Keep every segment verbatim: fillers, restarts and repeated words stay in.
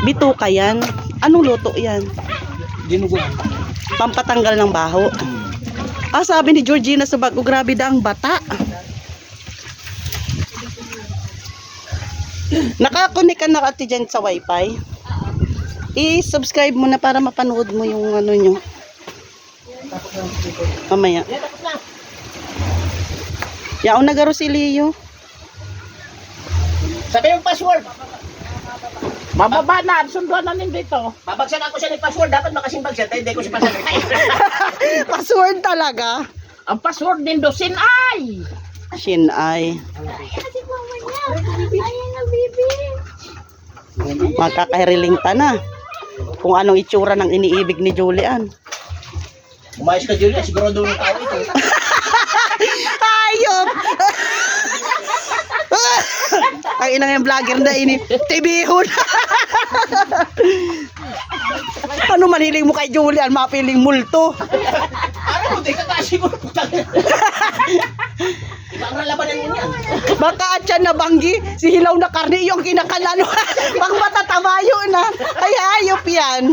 Bituka yan. Anong luto yan? Dinuguan. Pampatanggal ng baho. Ah, sabi ni Georgina Subago, grabe daw ang bata. Nakakonek ka na, Ate Jen, sa wifi? I-subscribe mo na para mapanood mo yung ano nyo. Mamaya. Yaon na garo si Leo. Sabi yung password. Mababa na, sunduan na nin dito. Babagsan ako siya ng password, dapat makasimbag siya, tayo hindi ko siya pasal. Password talaga. Ang password nindo, Sinay! Shinai. Ay, kasi mama niya. Ayan na, baby. Magkakahiriling ta na. Kung anong itsura ng iniibig ni Julian. Umayos ka, Julia, sigurado ng tao ito. Ayop! Ang inang yung vlogger na ini. Tibihon! Ano man hiling mo kay Julian? Mapiling multo. Ano mo, di ka kasi mo, putang. Ibang lalabanan mo yan. Baka atyan na banggi, si hilaw na karne yung kinakalalo. Pang matatamayo na. Ay, ayop yan.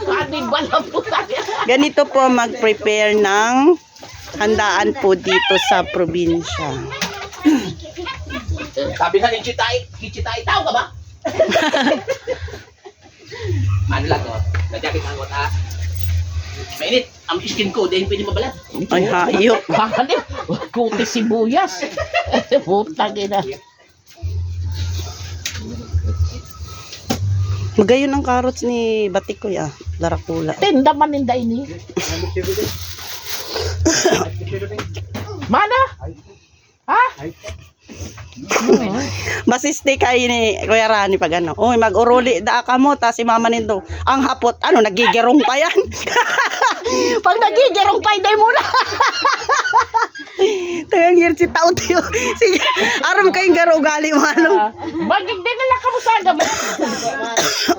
Pati bala, putang. Ganito po mag-prepare ng handaan po dito sa probinsya. Sabi nga ni Chitay, Chitay, tao ka ba? Ano lang to? Nadya kita ang wata. Mainit. Ang skin ko, dahil pwede mabalat. Ay, hayop. Bakit? Kuti sibuyas. Putang ina. Magayon ang carrots ni Batikoy, ah. Darakula. Tinda man ninda ini. Mana? Ha? Masiste kayo ni Kuya Rani pag ano. Uy, mag-uruli da ka mo, ta si mama nindo. Ang hapot, ano, nagigirong pa yan. Pag nagigirong pa, hindi mo na. Tangang hirsi tao tayo. Sige, aram kayong garo ugali mo, ano. Magigdi na lang kamo sa agam.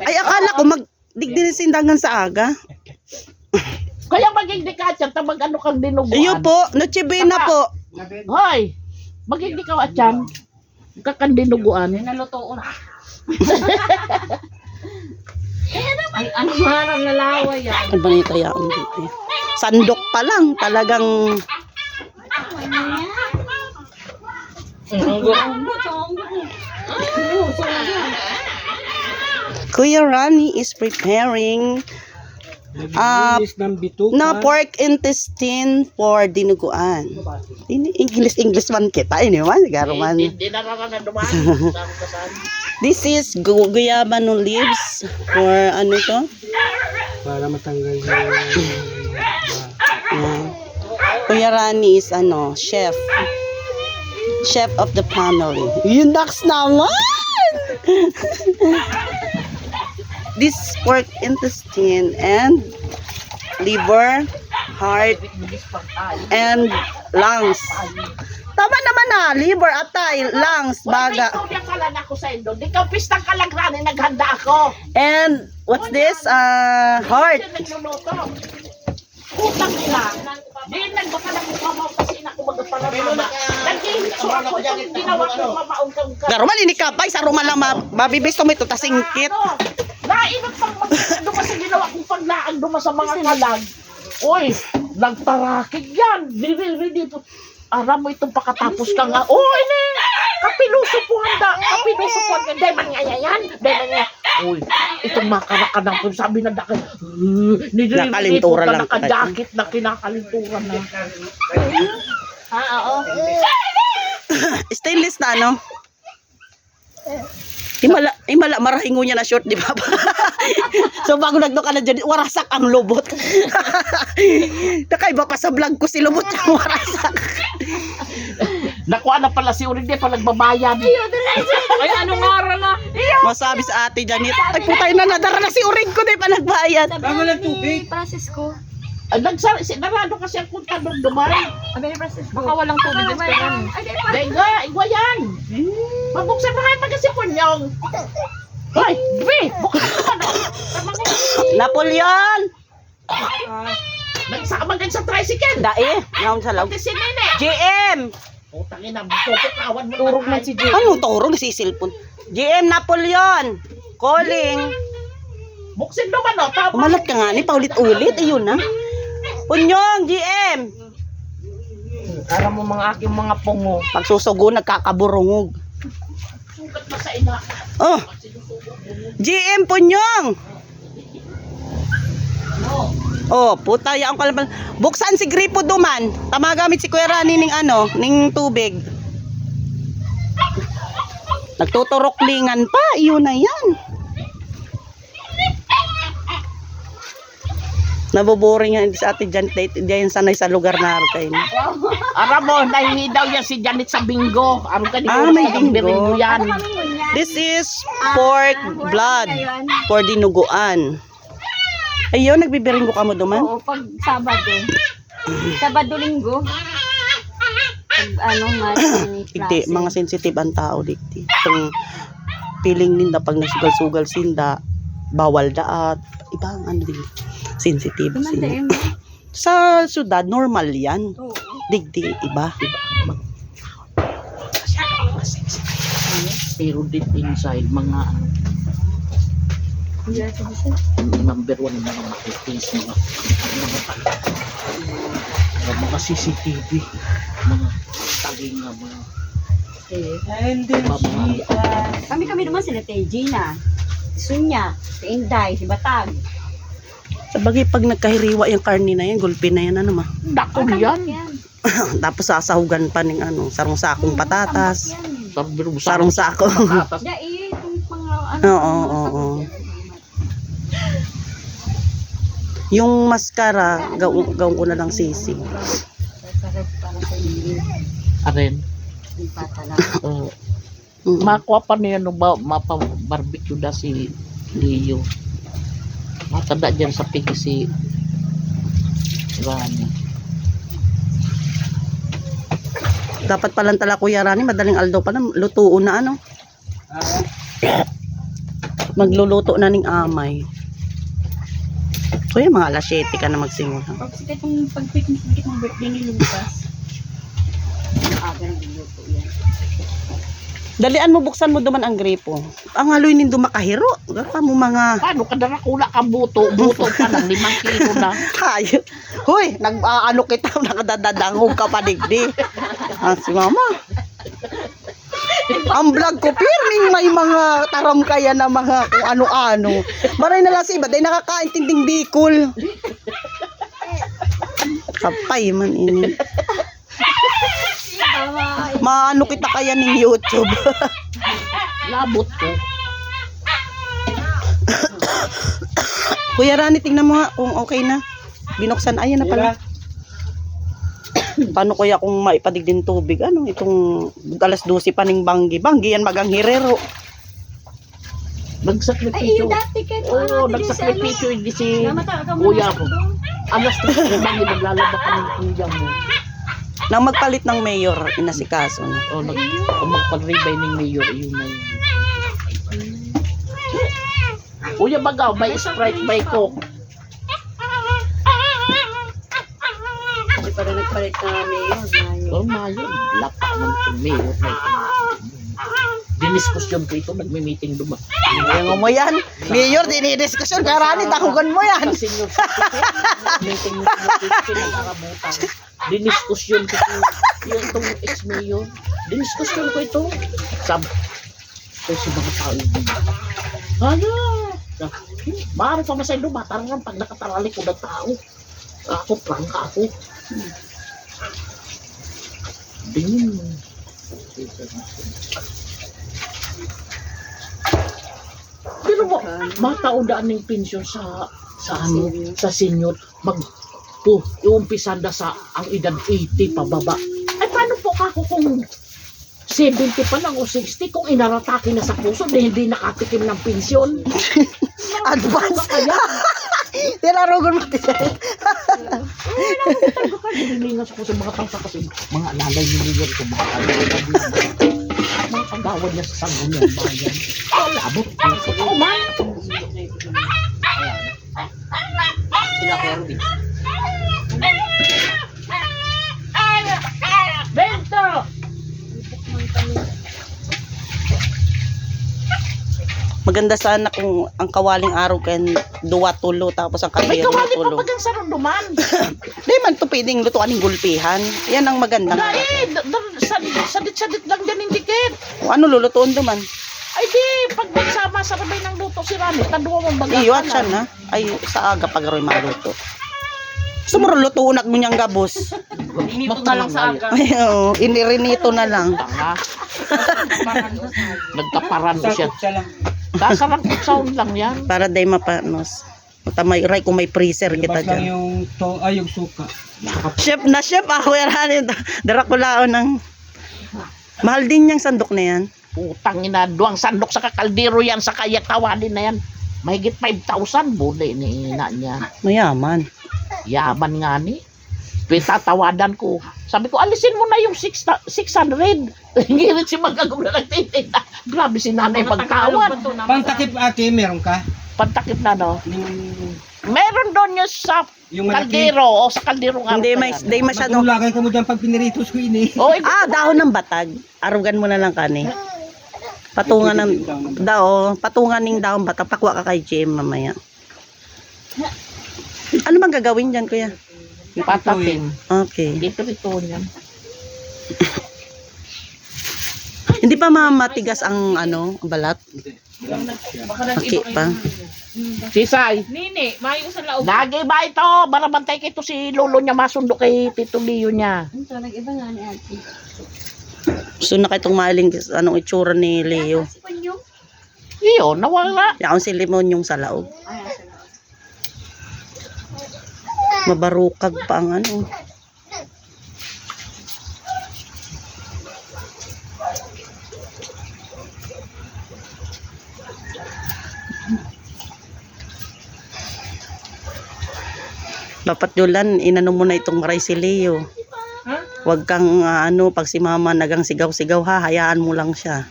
Ay, akala ko mag-, digdi na sindangan sa aga. Kaya magigdi ka, atyan, ta mag-ano kang dinuguan. Iyo po, Noche Buena po. Hoy, magigdi ka, atyan. Kakandinuguan. Nalutoon na. Ay, ano nga nang nalawa yan? Ano ba na yung kaya ang dito? Sandok pa lang, talagang Kuya Rani is preparing ah, Naglinis ng bituka. na pork intestine for dinuguan. Ini English, English man kita, ini man, garo man. Hindi na nga na dumaan. Sabi ko saan. This is gu- guyabano leaves for ano to? Para matanggal yung... Ah. Kuya Rani is ano, chef. Chef of the family. Yun, Dax naman! This pork intestine and liver, heart, and lungs. Tama naman na, liver, atay, lungs, baga. Ikaw niya kalan ako sa indo. Di ka pistang kalagrani, naghanda ako. And what's this? Ah, heart. Siya nagluluto. Putang ina. Di nagbaka na kung kamaw kasi na ako magpapalababa. Nag-iinso ako itong ginawa ko mamaon kang ka. Garo man, ini kapay, sa ruma lang ma- mabibisto mo ito, tasingkit. Ano? Nainot pang magkakado kasi ginawa kong paglaag duma sa mga kalag. Uy, nagtarakig yan. Diri, diri, diri. Aram mo itong pakatapos ka nga. Oh, ini! Kapilosopohan da. Kapilosopohan ka. Dahil man nga yan. Dahil man nga. Uy, itong mga karakanang kung sabi na dahil. Uh, nililipot Nakalintura na lang kita. Nakajakit na kinakalintura na. Ah, oo. Stainless na ano? Imala, imala, marahingo niya na short, di ba? So, bago nagdo ka na dyan, warasak ang lubot. Nakaiba pa sa vlog ko si lubot yung warasak. Nakuha na pala si Urig, di pa nagbabayad. Ay, ano nga rin na? Masabi sa ate Janet, ay putay na, nadara na si Urig ko, di pa nagbayad. Sabi ni Francisco. Ah, nagsar-, si, narado kasi ang kontador duman. Sabi ni Francisco. Baka walang tubig yung pera. Dahil nga, igwa yan. Mabuksan mo nga yung pagkasipon niyong. Hoy, Bi! Buksan mo na. Napoleon! Nagsakamagan sa tricycle. Dai, naon sa law. Pati si Nene. G M! Putang ina, pupukawan mo. Turog man si G M. Anong turog? Si cellphone. G M Napoleon! Calling! Buksin naman, oh, tama. Umalat ka nga ni, paulit-ulit. Ayun na. Punyong, G M! Aram mo, mga aking mga pungo. Pagsusugo, nagkakaburungog. Sugat na sa ina. Oh! G M Punyong! Oh, puta, yaong kalabal. Buksan si gripo duman. Tamaga mi si Kuya Rani ning ano, ning tubig. Nagtuturuklingan pa, iyon na yan. Naboboring nga si Ate Janet, dahil diyan sanay sa lugar na kayo. Aram mo, nahihidaw yan si Janet sa bingo. Aram ka, di Ah, ko may sa bingo. Bingo yan. This is pork blood for dinuguan. Ayun, nagbibiringgo ka mo duman? Oo, pag Sabado. Sabado, Linggo. Pag ano, mas Hindi, klase. Mga sensitive ang tao, digdi. Itong feeling ninda pag nagsugal-sugal sinda, bawal daat. Iba ang ano din. Sensitive Duman sila. Din. Sa syudad, normal yan. Oo. Digdi, iba. Pero deep inside, mga ano, number one, mga marites, mga, mga, mga C C T V, mga talinga, mga, mga, mga Kami-kami naman sila Tay Gina, Sunya, si Inday, si Batag. Sa bagay, pag nagkahiriwa yung karne na yan, gulpi na yan, ano ma? Dako Ang yan. Tambak yan. Tapos sasahugan pa ning ano, sarong sakong Hmm, patatas. Tambak yan. Sarong Sarong sakong sakong patatas. Dai, itong mga ano, Oo, mga oo. sakit yan. Yung mascara, gawin, gawin ko na lang sisig. Sarap para sa inyo. Aren. Yung pata lang. Oo. Mm. Makuha pa niya no ba, mapa-barbecue da si Leo. Matada dyan sa pigi si Rani. Dapat pala tala, Kuya Rani, madaling aldaw pa na, lutuon na ano. Magluluto na ning amay. Kuya, mga alas siyete ka na magsimula. Pag sige itong pag-picnic, pag-picnic ng birthday ni Lucas. Ang aga ng luto yan. Dalian mo, buksan mo duman ang gripo. Ang haloy nindo makahiro. Garo ka mo mga Paano ka darakula ka buto? Buto pa ng limang kilo na. Hayop. Hoy, nag-aano kita, nakadadadangog ka pa digdi. Ah, si mama. Ang vlog ko, pirming may mga taram kaya na mga kung ano-ano. Maray na lang sa iba, dahil nakakaintinding Bicol. Kapay man ini. Maano kita kaya ning YouTube? Labot ko. Kuya Rani, tingnan mo nga kung okay na. Binuksan, ayan na pala. Paano kaya kung maipadig din tubig? Ano, itong alas dose pa ning banggi. Banggi yan, magang hirero. Nagsakripisyo. Ay, iyo dati kay Oo, ano, nagsakripisyo, hindi si Namata ka mo kuya na ko. Alas tres pa lang, naglalaba kami ng kuya mo. Nang magpalit ng mayor, inasikaso na. Oh, nag, kung magpag-rebay ng mayor, yun na yun. Kuya Bagaw, may Sprite, may Coke. Hindi pa rin nagpalit na mayor, mayor. Oh, mayor. Lapa man itong mayor na ito. Diniskusyon ko ito, nagmi-meeting duman. Yung mo yan, mayor, dinidiskusyon, karani, takugan mo yan. Sa senior citizen, meeting mo sa senior citizen, ang karabutan. Diniskusyon ko ito, yung itong ex-mayor. Diniskusyon ko ito. Sab-, Kaya sa mga tao din. Ano? Maaari pa masay lumatarang pag nakatarali ko ng tao. Ako, prangka ako. Din. Pero mo, mga tao daan ng pensyon sa, sa ano, sa senior, mag, pu, iumpisa na sa ang edad eighty pababa. Ay, paano po ako kung seventy pa lang o sixty, kung inaratake na sa puso, di, hindi nakatikim ng pensyon. Advance. Ano kaya? Nilarugon mo, Tito. Hindi nga sa puso, mga tao sa kasi, mga alalay ni Miguel, kung mga kagawad niya, mga, mga kagawad niya sa sangguniang bayan. Ang labot. Totoo man. Sila Kuya Ruby. Bento! Maganda sana kung ang kawaling arog kan duwa, tulo, tapos ang kaldero, tulo. May kawali pa bagang sarong duman. Di man to pwedeng lutuan ning gulpihan. Yan ang maganda nga. Dai, da-, da-, sad-, sadit-sadit lang dyan yung dikit. Kung ano lulutuon duman. Ay di, pag magsama sa rabay ng luto si Rani, taduwa mong baga. Iyo, at siya na. Ay, sa aga pa garoy maluto. Sumuro lutuon at mo niyang gabos. Inito na lang sa aga. Ay, oo, inirinito na lang. Tanga. Nagkaparan ko siya. Sakot siya lang. Dasarang sound lang yan. Para day mapanos. Tamay, ray kung may freezer kita. Ilabas lang dyan. Yung to-, ay, yung suka. Chef na chef ako, yan, ano, darakulaon ng, mahal din yung sandok na yan. Putang ina, duwang sandok sa kakaldero yan, sa kaya tawalin na yan. Mahigit five thousand, buli ni ina niya. Mayaman. Yaman nga ni. Pitatawadan ko. Sabi ko, "Alisin mo na yung six ta-, six hundred." Ngirit si Magagom na nagtitinda. Grabe si nanay magtawad. Pantakip, ate, meron ka? Pantakip na, no? Ning- Meron doon yung sa Yung malaki? Kaldero. O, sa kaldero nga. Hindi, may, hindi masyado. Magulagay ka mo dyan pag piniritos ko ini. Oh, ikaw. Ah, dahon ng batag. Arugan mo na lang kani. Patungan ng, dao, patungan ning dahon batag. Pakwa ka kay Jim mamaya. Ano bang gagawin dyan, kuya? Patatim. Okay. Dito, dito niyan. Hindi pa ma-, matigas ang, ano, balat? Okay pa. Sisay. Nini, mayo sa laog. Nag-iba ito. Barabantay kay ito si lolo niya, masundo kay Tito Leo niya. Ito, nag-iba nga ni ate. Gusto na kaitong maling anong itsura ni Leo. Iyo, nawala. Yaon si Limon yung sa laog. Mabarukag pa ang ano. Dapat, Jolan, inano mo na itong Maray si Leo. Ha? Huwag kang, ah, ano, pag si mama nagang sigaw-sigaw, ha, hayaan mo lang siya.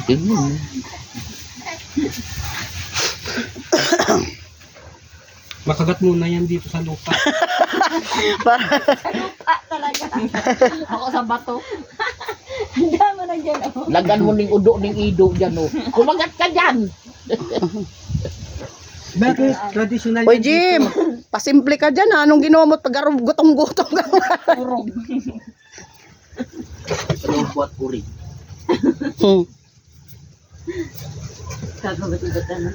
Tingnan mo. Makagat muna yan dito sa lupa. Sa lupa talaga. Ako sa bato. Ang dami na dyan, oh. Lagan mo ning udo ning ido dyan, oh. Kumagat ka dyan. Bakit? Tradisyonal Uy, yan Jim, dito. Pasimple ka dyan, ha? Anong ginawa mo pag gutong-gutong ka? Urog. Sa loob ko at urig. Hmm. Kakabat-ubat na.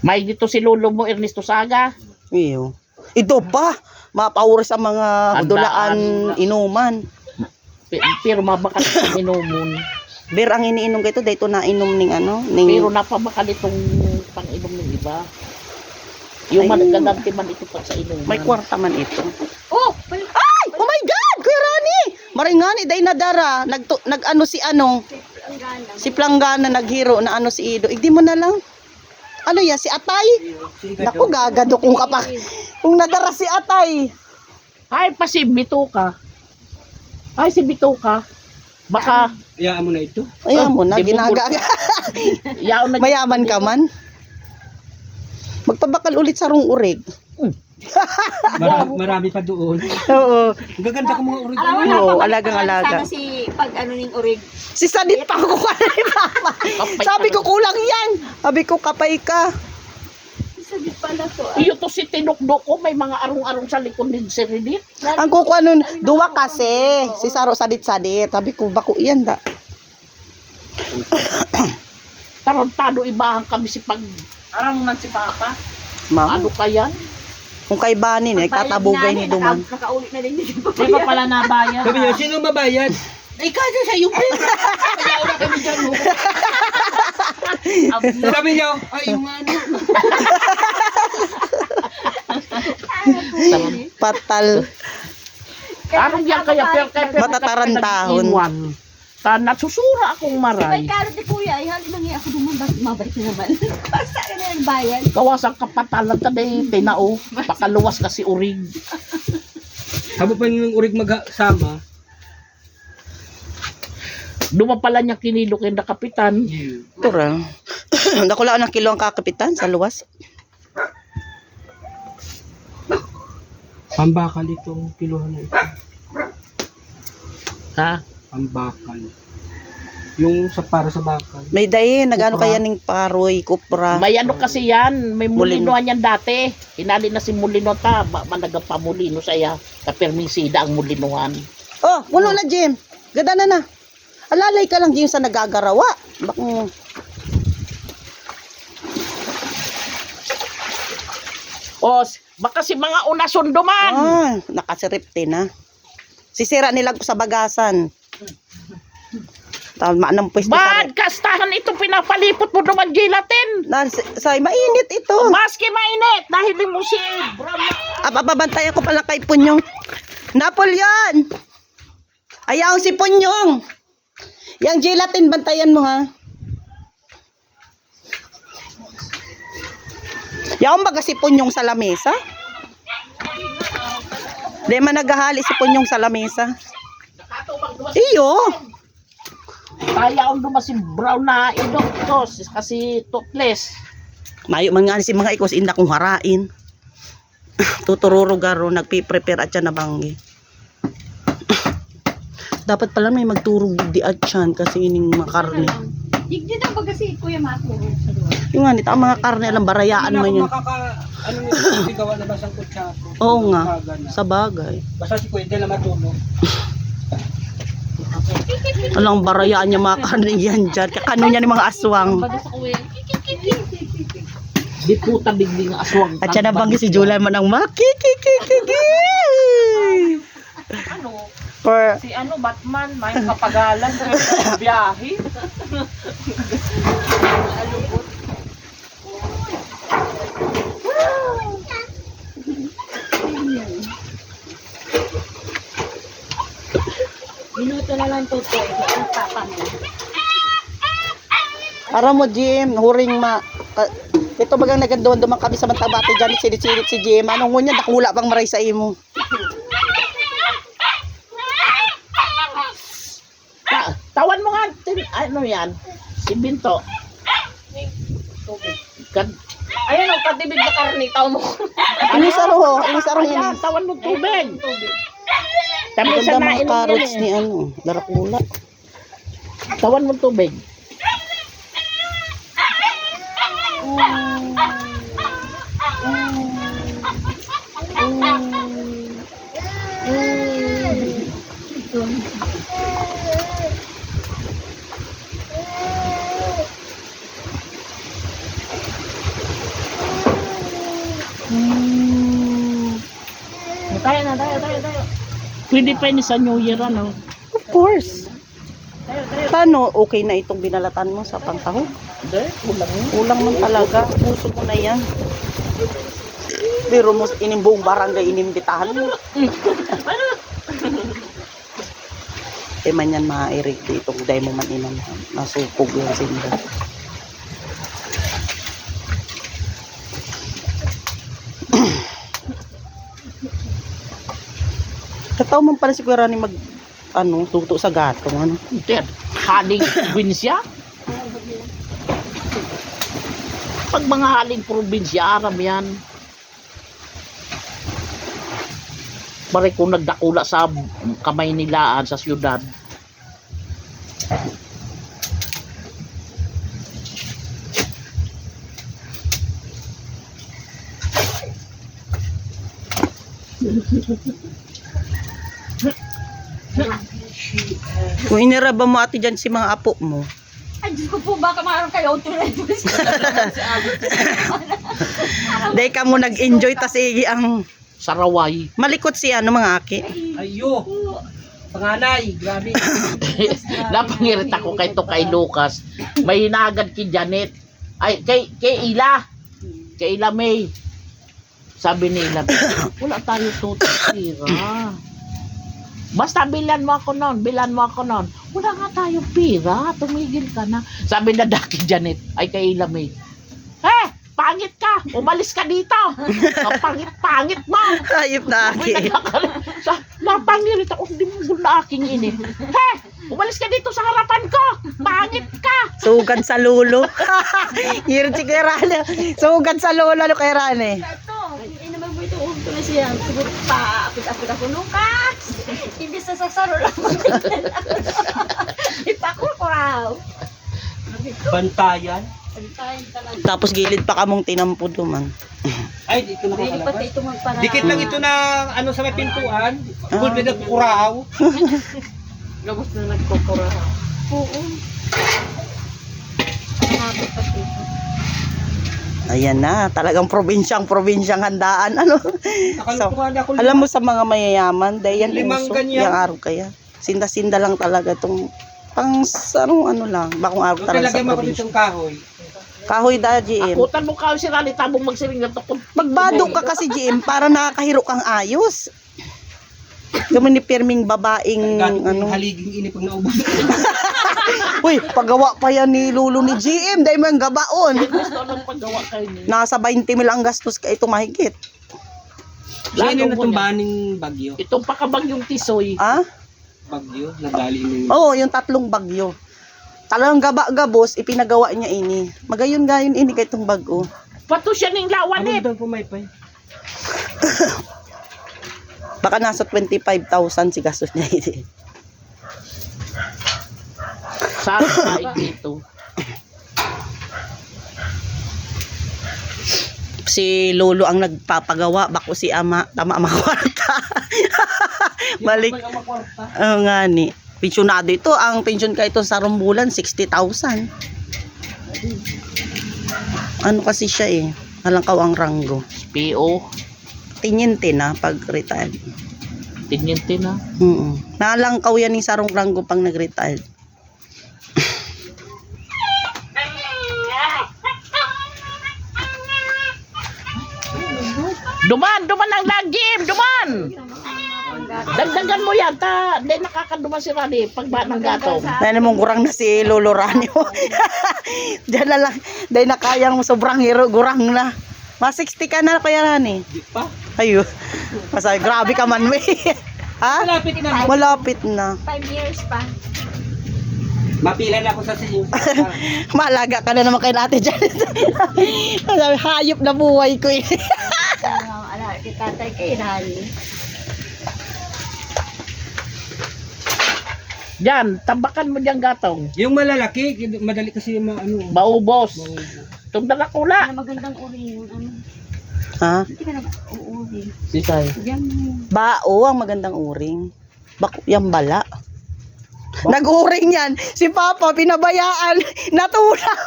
May dito si lolo mo, Ernesto Saga. Iyo. Ito pa, mapauri sa mga hudulaan, inuman. Pe-, pero mabakal ang inuman. Beer ang iniinom kay ito, dahil ito nainom ning ano, ning Pero napabakal itong pang-inom ng iba. Yung Ay. Naggaganti man ito pag sa inuman. May kwarta man ito. Oh! Ay! Oh my God! Kuya Rani! Maringani, dahil nadara. Nagtu-, nag-ano si ano? Si Planggana naghiro na ano si Ido. Igdi mo na lang. Ano yan? Si Atay? Naku, gagado kung kapa-, kung nadara si Atay. Ay, pa si Bitoka. Ay, si Bitoka. Baka Hayaan mo na ito. Ayaw mo na, di mo ginaga-, Yaon na Mayaman ka man. Magpabakal ulit sa rong urig. Mara-, marami pa doon. Oo. Ang gaganda ko mga urig. Alam mo na, Oo, pabalik alagang na lang alaga. Sana si pag ano ning urig. Si Sadit pa ako kukuha ni Papa. Kapay Sabi ka ko, lang. "Kulang yan." Sabi ko, "Kapay ka." Si Sadit pala to, ah. Iyo to si tinukdo ko, may mga arong-arong sa likod ni Sir Ridit. Ang kukuha nun, duwa kasi. Si Saro Sadit-Sadit. Sabi ko, "Bako yan da." Tarantado, ibahan kami si pag Aram man si Papa. Ma'am, Ano ka yan? Kung kay Bani, eh, Pagbayad tatabugay na ni ni, Duman. naka-, nakauli na din dito. Di pa pala nabayad. Sabi niya, "Sino mabayad?" "Ikaw, sa iyo, Pip." Kaya wala kami dyan, oh. Sabi niya, "Ay, yung ano." Patal. Arong yan kaya, per-, per-, per-, Matatarantahon. Iwan. Ta, nasusura akong maray. Pagkarot ni Kuya, ay, hali na nga ako duman, bas-, mabalik na naman. Basta ka na nagbayad. Kawasang kapatalan ta, day, tinao. Pakaluwas kasi urig. Habo pa yung urig magsama. Duma pala niya kinilo kay na kapitan. Tura. Dakula ang kilo ang kakapitan sa luwas. Pambakal itong kiluhan na ito. Ha? Pambakal. Yung sa para sa bakal. May dai, nag-ano kaya ning paroy, kupra? May ano kasi yan, may mulinohan yan dati. Hinali na si mulino ta, ba, ba nagpamulino saya. Kapermisida ang mulinohan. Oh, puno na, Jim. Gada na na. Alalay ka lang, Jim, sa nagagarawa. Bak-, mm. Oh, s-, baka si mga unason duman. Ah, nakasiripte na. Sisira nila sa bagasan. Tama ng pwesto sa Bad, kastahan ito, pinapalipot mo naman gelatin. Na, sa, sa mainit ito. Maski mainit, dahil limusin. Aba, babantayan ko pala kay Punyong. Napoleon! Ayaw si Punyong! Yang gelatin, bantayan mo, ha? Yaon baga si Punyong sa lamesa? Di man naghahali si Punyong sa lamesa. Iyo. Kaya ang dumas si brown na idok to, kasi toothless. Mayo man nga si mga ikos, inda kong harain. Tutururo garo, nagpi-prepare at siya nabanggi. Dapat pala may magturog di at siyan kasi ining mga karne. Digdi daw baga si Kuya Mato sa luwa. Yung nga, nito ang mga karne, alam, barayaan Hindi na man ako yan. Makaka-, ano nito, kasi gawa na ba sa kutsako? Oo nga, Baga na. Sa bagay. Basta si Kuya Del na matulog. Alang barayaan niya mga karne yan dyan. Kakano niya ni mga aswang. Baga sa kuya. Di puta digdi nga aswang. At siya nabanggi si Julan man ang makikikikiki. Ano? Per- Si ano, Batman, may kapagalan sa biyahe. Alubot. Minuto na lang, tuto. Ang papa mo. Aram mo, Jim, huring ma-, ka-, ito bagang naganduman-duman kami sa Mantabate dyan, sinit-sinit si Jim. Anong ngunyan, dakula pang maray sa imo. Ta-, tawan mo nga, tin-, ano yan? Si Binto. Kad- Ayan o, katibig na karne, tao mo. Inis aro, inis aro, Ayan, inis. Tawan mo tubig. Tubig. Kami Maganda sa mga nain carrots yan eh. Ni ano, darakula. Tawan mo tubig. Tayo na, tayo, tayo, tayo. Pwede pa ini sa New Year, ano? Of course. Paano? Okay na itong binalatan mo sa pangtahod? Hindi, kulang yun. Kulang man talaga. Puso mo na yan. Pero mo, ining buong barangay inimbitahan mo. Eh, man yan, mairig dito. Dahil mo man inom, masupog yung sinda. Kataw man pala si Kuya Rani mag, ano, tuto sa gatong, ano. Hindi, haling probinsya. Pag mga haling probinsya, aram yan. Pare, kung nagdakula sa kamay nila, ah, sa siyudad. Kung iniraba mo, ate, dyan si mga apo mo. Ay, Diyos ko po, baka maaram kayo, auto na ito. Dahil ka mo nag-enjoy, tas igi ang Saraway. Malikot si ano, mga aki. Ayo. Panganay, grabe. Napangirit ako kay to, kay Lucas. May hinagad kay Janet. Ay, kay, kay Ila. Kay Ila May. Sabi ni Ila, "Wala tayo tuto pira. Basta bilan mo ako nun, bilan mo ako nun." "Wala nga tayong pira, tumigil ka na." Sabi na daki Janet, ay kay Ila May, "Eh, pangit ka, umalis ka dito. Ang pangit-pangit mo." Hayop na aki. Sa, napangirit ako, di mo na aking ini. "He, umalis ka dito sa harapan ko. Pangit ka." Sugad sa lolo. Ngirit si Kuya Rani. Sugad sa lolo, ano, Kuya Rani? Ito, yung inamag mo ito, ugto na siya. Siguro pa, apit-apit ako, Lucas. Imbis na sa saro lang. Pakukuraw. Bantayan. Bantayan talaga. Tapos gilid pa kamong tinampo duman. Ay, dito na Pwede kalabas. Pati ito magpara. Dikit lang ito na ano sa may pintuan. Gold na nagkukuraw. Gabos na nagkukuraw. Oo. Nakakapit pa ito. Ayan na, talagang probinsyang probinsyang handaan. Ano? So, Nakaluto nga ako. Alam mo sa mga mayayaman, dahil yan Limang uso, ganyan. Yung araw kaya. Sinda-sinda lang talaga itong pang sarong ano lang, bakong araw Huwag talaga sa talagyan mo ako probinsya. Ditong kahoy. Kahoy da, G M. Akutan mo ka si Rani, tabong magsiring na tukod. Magbado ka kasi, G M, para nakakahiro kang ayos. Kami ni pirming babaeng, Gato ano. Haliging ini pag naubos. Uy, pagawa pa yan ni Lolo ni G M, dahil mo yung gabaon. Gusto nang paggawa kayo niya. Nasa twenty mil ang gastos ka ito mahigit. Yan Lalo yung mo natumbahan ng bagyo. Itong pakabagyong tisoy. Ah? Bagyo, nadali mo. Oo, yung tatlong bagyo. Talagang gaba-gabos, ipinagawa niya ini. Magayon-gayon ini kay itong bago. Pato siya ning Ano lawanit. daw pumaypay? Baka nasa twenty-five thousand si gastos niya ini. Sa akin dito. Si Lolo ang nagpapagawa, bako si Ama, tama makwarta. Balik. May amakwarta. Oo nga ni. Pensyonado ito. Ang pensyon ka ito sa rumbulan, sixty thousand. Ano kasi siya eh. Halangkaw ang ranggo. P O. Tiniente na pag retired. Tiniente na. Mm. Nalangkaw yan yung sarong ranggo pang nag-retired. Duman, duman ang lagim, duman! Dagdagan mo yan, ta, di nakakaduman si Rani pag ba ng gatong. Nani mong gurang na si Lolo Rani mo. Diyan na lang. Dahil na kayang sobrang hiro, gurang na. Mga sixty ka na, Kuya Rani. Di pa. Ayo. Masay, grabe ka man, we. Ha? Malapit na. Malapit na. Five years pa. Mapila na ako sa senior. Malaga ka na naman kay Ate Janet. Sabi, hayop na buhay ko eh. Ano, ala, si tatay kay Rani. Diyan, tambakan mo diyan gatong. Yung malalaki, madali kasi yung mga ano. Maubos. Itong dalakula. Ano magandang uri yung ano. Ha? Hindi ka na uuwi. Sisay. Diyan mo. Bao ang magandang uring. Bako yung bala. Nag-uring yan. Si Papa, pinabayaan. Natulog.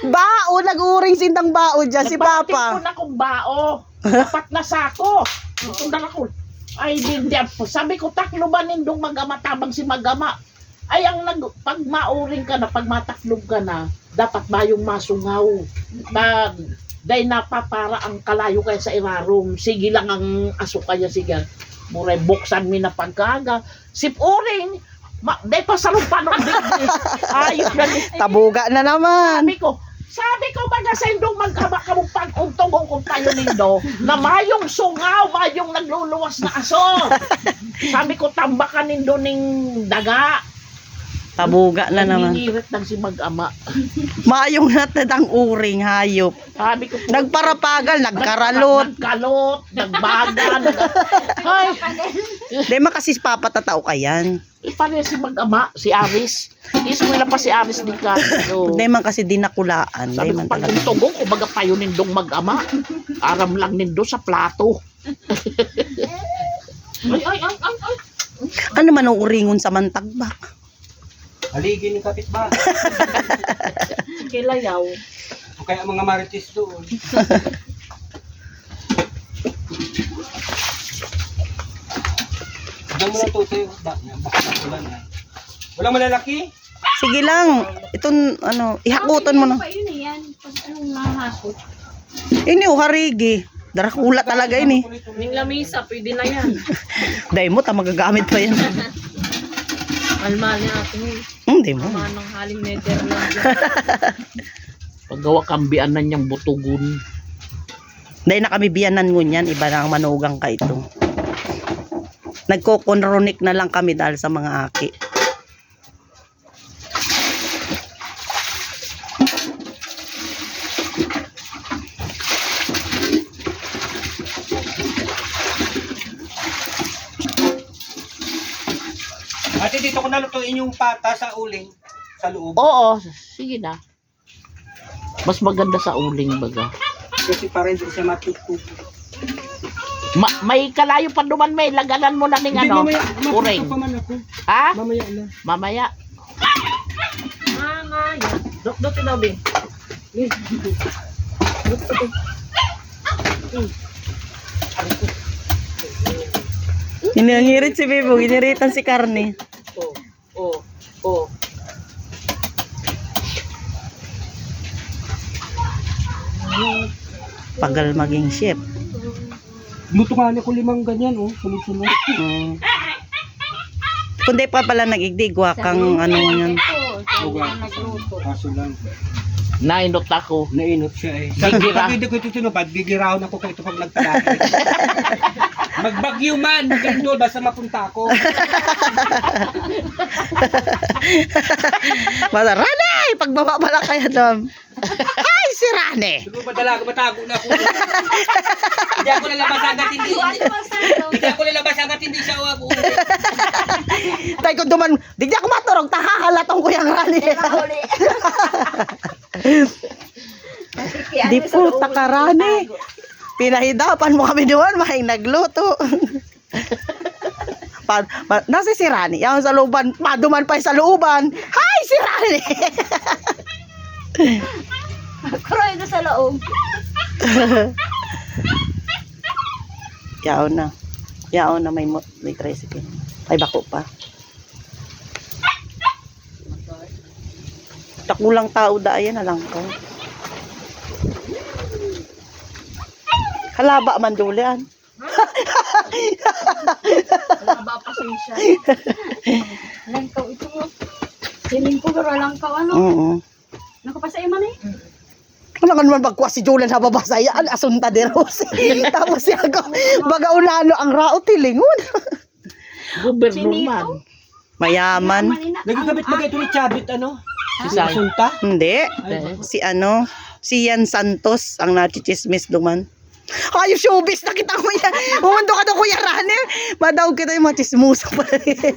Bao, nag-uring sindang bao dyan. Si Papa. Nagpapatipon akong bao. Apat na sako. Itong dalakul. Ay, di, di, sabi ko, taklo ba nindong magama, tabang si magama? Ay, ang nag, pag mauring ka na, pag mataklog ka na, dapat mayong masungaw. Pag, day napapara ang kalayo kaya sa irarom, sige lang ang aso kaya, sige. Muray, buksan mi na pagkaga. Sip uring, ma, day pa sa rumpanon, digdi. Ayos na ni. Tabuga na naman. Sabi ko, sabi ko, baga sa indong magkaba ka mong pag-untog kung tayo nindo, na mayong sungaw, mayong nagluluwas na aso. Sabi ko, tambakan nindo ning daga. Tabuga na naman. Nangingirit lang si mag-ama. Mayong natad ang uring, hayop. Sabi ko, Nagparapagal, nagkaralot. Nagkalot, nagbagal. Ay, Di man kasi papatatao ka yan. Pare si mag-ama, si Aris. Iskwela pa si Aris di ka. So, Di man kasi dinakulaan. Di sabi ko, man pag talaga. untog ko, kumbaga payo nindong mag-ama. Aram lang nindo sa plato. Ay, ay, ay, ay, ay. Ano man ang uringon sa mantagbak? Haligi ng kapitbahay. Kilayaw. O kaya mga marites doon. Diyan mo na to, tayo. Ba, ba, wala na. Walang malalaki? Sige lang. Itong, ano, ihakutan mo na. Pa yun eh, yan. Pag anong mahakot. Ini, oh, harigi. Darakula talaga ini. Ning lamisa, pwede na yan. Dahil mo, ta magagamit pa yan. Almali natin yun. Hindi mo. Manang haling Netherlands. Paggawa kambianan niyang butugon. Dahil na kami biyanan ngunyan, iba na ang manugang ka ito. Nagkokonronik na lang kami dahil sa mga aki. Dito ko nalutuin yung pata sa uling, sa loob. Oo, sige na. Mas maganda sa uling, baga. Kasi para hindi siya matutubo. Ma-, may kalayo pa duman, may laganan mo na ning Hindi, ano, mamaya, uring. Matuto pa man ako. Ha? Mamaya na. Mamaya. Mamaya. Dok-dok, ikaw, Bi. Iningirit si Bibo, giniritan si Carne. Oh, oh, oh. Pagal maging chef. Luto nga ako limang ganyan, oh, sunod-sunod. Mm. Kundi pa pala nag-igdi, igwa kang ano yan. Ito, ito, Uga. Nagluto. Kaso lang. Nainot ako. Nainot siya eh. Sabi ko, Gigira. Pag hindi ko ito tinupad, gigirahon ako kayo ito pag nagpalaki. Magbagyo man, magandol, basta mapunta ako. Masa, Rani! Pagbaba pala kaya doon. Ay, si Rani! Siguro madala ako, matago na ako. Hindi ako lalabas hanggat hindi. Hindi ako lalabas hanggat hindi siya uwi. Tay, kung duman, di, di ako maturog, tahahalatong ko yung Rani. Kaya uli. Di po, takarani. Pinahidapan mo kami duman, mahay nagluto. Pa, pa, nasa si Rani, yaon sa looban, maduman pa sa looban. Hi, si Rani! Kuroy na sa loob. Yaon na. Yaon na may mo-, may tricycle. Ay, bako pa. Takulang tao da, ayan na lang ko. Halaba man dulian. Halaba, pasensya. Langkaw ito, oh. Siling ko, pero langkaw, ano? Oo. Nakapasa man eh. Wala nga naman magkuha si Julian sa babasa yan. Asunta de Rose. Tapos siya ako, baga unano ang raot, hilingon. Gobyerno Chinito? Man. Mayaman. Mayaman ina. Nagkakabit ba ito ni Chavit, ano? Si Sai. Asunta? Hindi. Ay, si ano, si Yan Santos ang nachichismis duman. Ay, yung showbiz, nakita ko yan. Umundo ka daw, Kuya Rani. Madaog kita yung mga chismoso pa rin.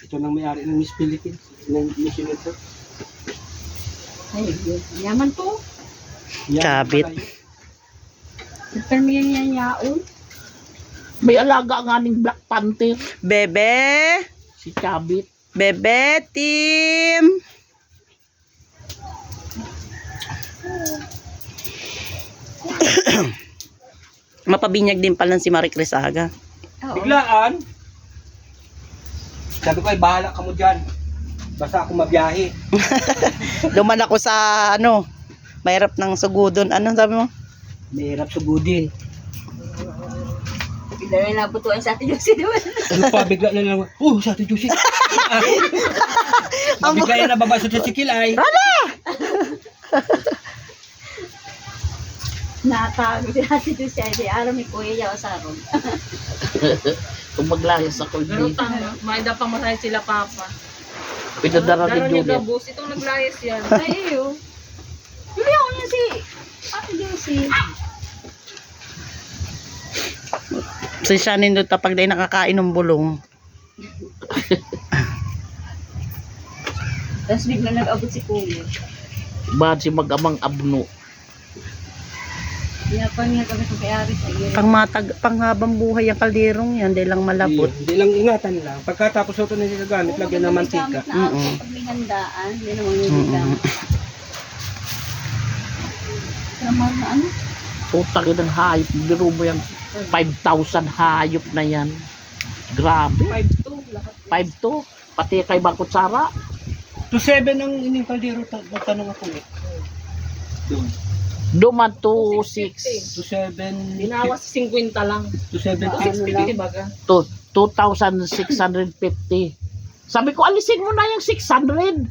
Ito nang may-ari ng Miss Philippines, ng Miss Universe. Ay, yaman to. Yan, Chavit. Pala yun. Super Miguel yan yaon. May alaga nga ning Black Panther. Bebe! Si Chavit. Bebe, team! Mapabinyag din pala si Marie Crisaga. Oo. Biglaan. Sabi ko, "Ay, bahala ka mo dyan. Basta ako mabiyahe." Duman ako sa, ano, mahirap ng sugudon. Ano sabi mo? Mahirap sugudin. Bigla na nabutuan sa atin yung sinuwan. Ano pa, bigla na lang, "Oh, sa atin yung si-," Ang bigla na nababa sa tricycle ay. Rana! Natago si Ate Lucia, di aram ni Kuya Yaw sa aron. Kung maglayas ako, pero hindi. Tama, may da pang masahe sila, Papa. Pinadara ni Juliet. Dara ni Gabos, itong naglayas yan. Ay, iyo. Hindi ako niya si Ate Lucy. Si Shannon doon, tapag dahil nakakain ng bulong. Tapos bigla nag-abot si Kuya. Ba't si mag-amang abno? Yapan nga kami sa kay Aris, ay, yun. Pang matag-, panghabang buhay ang kalderong yan, dahil lang malabot. Hindi, hindi lang ingatan lang. Pagkatapos ito na ginagamit, oo, lagyan ng mantika. Ginagamit na ako. Mm-mm. Pag may handaan, yun ang mga ginagamit. Mm-mm. Pero mahal na ano? Putang inang hayop, biro mo yan. Five thousand hayop na yan. Grabe. Five two lahat. Five two. Pati kay Bangkot Sara. Two seven ang ining kaldero, ta-, nagtanong ako eh. Doon. Duman two six. Two seven. Binawas singkwenta lang. Two seven. Two six fifty baga. Two, two thousand six hundred fifty. Sabi ko, "Alisin mo na yung six hundred."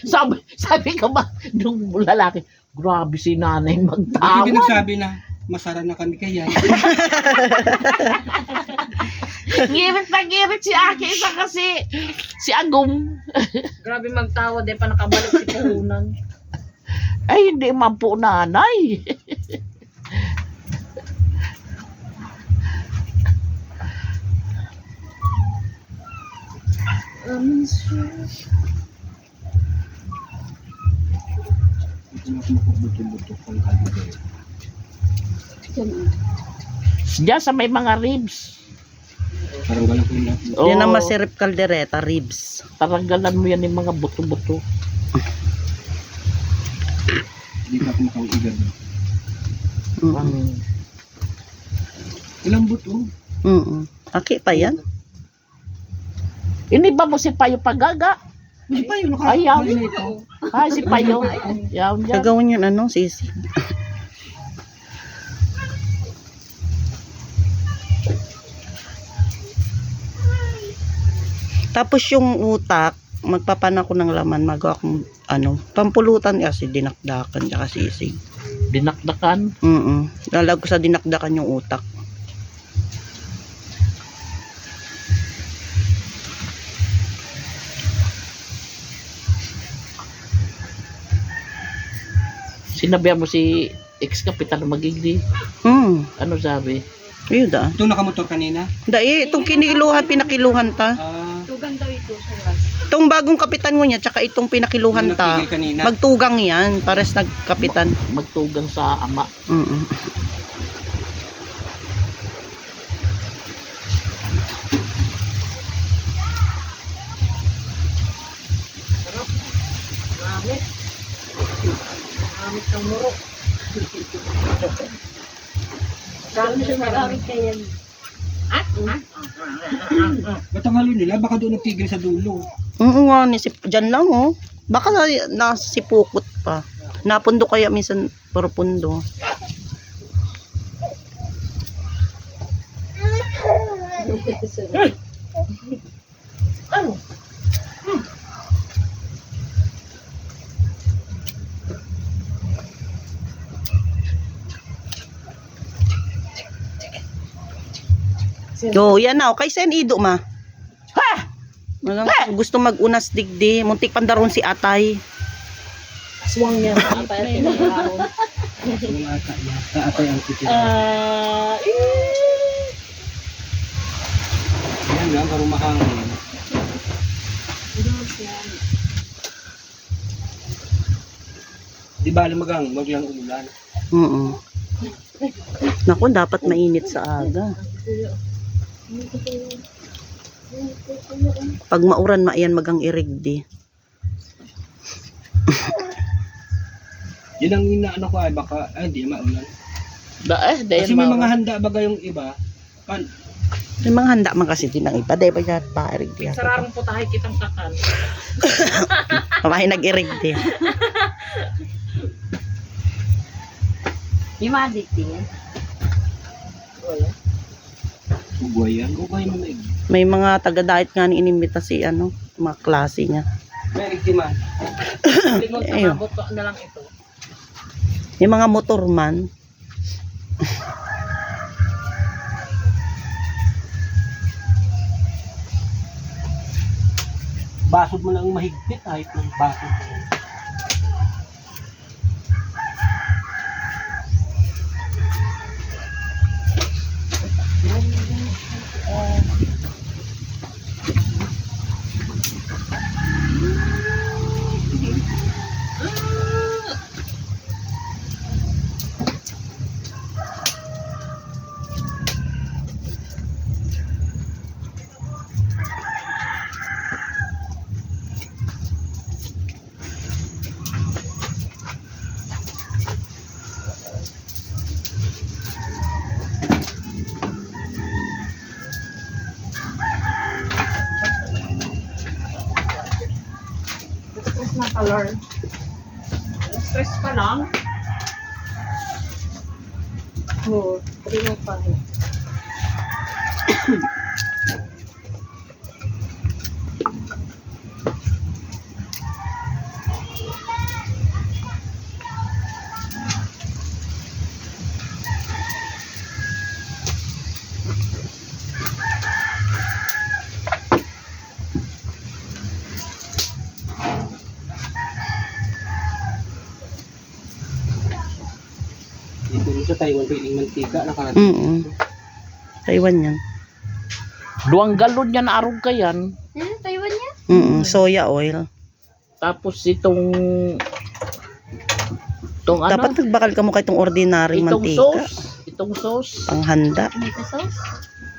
Sabi, sabi ko ba, nung lalaki, Grabe si nanay magtawad. Hindi, nagsabi na, "Masara na kami kaya." Ngirit na ngirit si Aki, isa kasi si Agum. Grabe magtawad, eh, pa nakabalik si puhunan. Ay, hindi man po, nanay. Ito na kung buto-buto kung kalidad. Diyan sa may mga ribs. Parang galang ko yung lahat. Oo. Yan ang masirip kaldereta, ribs. Taranggalan mo yan yung mga buto-buto. Hindi pa ako makauigad. Mm. Ang Ilang buto? Mm. Aki pa yan? Ini ba mo si Payo pagaga? Hindi pa yun. Ayaw. Ay, si Payo. Yaw, yaw. Gagawin yun, ano, sisig. Tapos yung utak, magpapan ako ng laman, magawa akong, ano, pampulutan kasi dinakdakan tsaka sisig. Dinakdakan? Mm. Lalag ko sa dinakdakan yung utak. Sinabihan mo si ex-kapitan na magigdi? Hmm. Ano sabi? Ayun da. Itong nakamotor kanina? Dai, itong kiniluhan, pinakiluhan ta. Ah. Tugang daw ito, sir. Itong bagong kapitan mo niya, tsaka itong pinakiluhan Yung ta. nagpigil kanina? Magtugang yan, pares nagkapitan. Magtugang sa ama. Mm. Gamit. Gamit ng muro. Gamit ng gamit kayo yan. Ba't ang halo nila? Baka doon nagtigil sa dulo. Oo nga, ni sip-, dyan lang, oh. Baka na, nasipukot pa. Napundo kaya minsan profundo. So, yan na, okay, sen ido ma. Ha! Walang gusto mag-unas digdi, muntik pandaron si atay. Aswang niya. Apa yung pinag-aaron? Aswang ata niya. Kaatay ang titira. Ah, eh. Yan lang, karumahangin. Di ba, lumagang, wag lang umulan. Oo. Naku, dapat mainit sa aga. Pag mauran, maiyan magang irigdi. Yun ang inaano ko ay baka, ay, di maulan. Da, eh, dahil Kasi may maulan. mga handa baga yung iba. Pan- May mga handa man kasi din ang iba. Dahil ba yan, parig di ako. Sararong putahe kitang kakan. Kamay nag-irigdi. Yung mga dikti. Wala. Ugwayan. Ugwayan mo na eh. May mga taga-diet nga ni inimbita si ano, mga klase niya. May rigdi man. Lingon sa Ayun. Mabot na lang ito. Yung mga motor man. Basod mo lang mahigpit, kahit ng basod. Stress na color. Stress pa lang. Oh, three pa. Dito rin sa Taiwan, pwedeng mantika, nakarating Mm-mm. dito. Taiwan yan. Duwang galon yan, arog ka yan. Hmm, Taiwan yan? Mm, soya oil. Tapos itong itong ano? Dapat nagbakal kamo kay itong ordinary Itong mantika. Sauce. Itong sauce. Panghanda. Tomato sauce.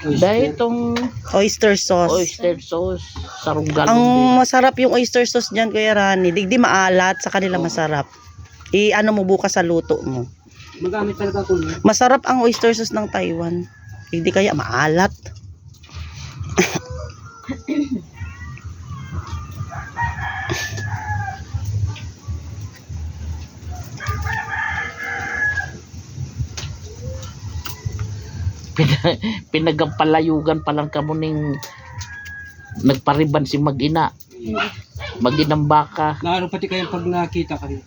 Dahil itong Oyster sauce. Oyster sauce. Sarong galon Ang din. Masarap yung oyster sauce dyan, Kuya Rani. Digdi maalat, sa kanila Oo. Masarap. I-ano mo bukas sa luto mo. Magamit talaga ako niya. Masarap ang oyster sauce ng Taiwan. Hindi kaya maalat. Pina- pinagpalayugan pa lang kamo ning nagpariban si Magina. Maginang baka. Naano pati kayo pag nakita kayo.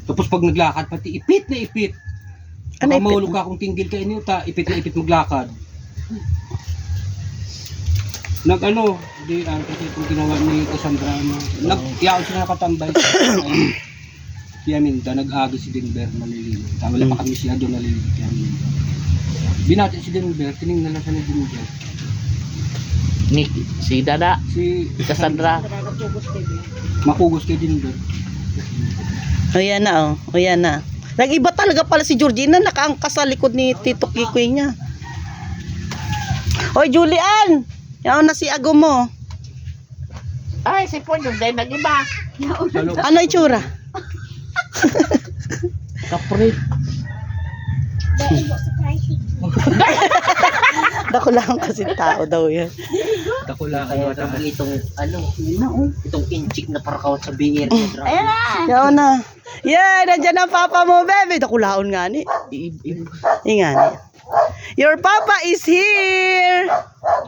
Tapos pag naglakad, pati ipit na ipit. Ano Baka ipit? Mahulog ka kung tinggil ka inyo, ta, ipit na ipit maglakad. Nag-ano, di, ano kasi itong ginawa ni Cassandra, ano, nag-iyaon sila nakatambay. Ay, Piaminda, nag-agi si Denver, maliligo. Tama na Mm. pa kami siya doon, naliligo, Piaminda. Binati si Denver, tinignan lang siya ni Denver. Ni si Dada, Si Cassandra. Makugos kay Denver. O yan na, oh. O yan na. Nag-iba talaga pala si Georgina, nakaangkas sa likod ni Tito Kikoy niya. Oy, Julian! Yaon na si Ago mo. Ay, si Ponyo, dahil nag-iba. Ano itsura? Kapre. Dakulahan kasi tao daw yan. Dakula Kaya kami itong, ano, itong inchik na parakawat sa B R na drama. Ayan na! Yaon na. Yeah, nandiyan ang papa mo, baby. Dakulaon nga ni. I, i, i nga ni. Your papa is here.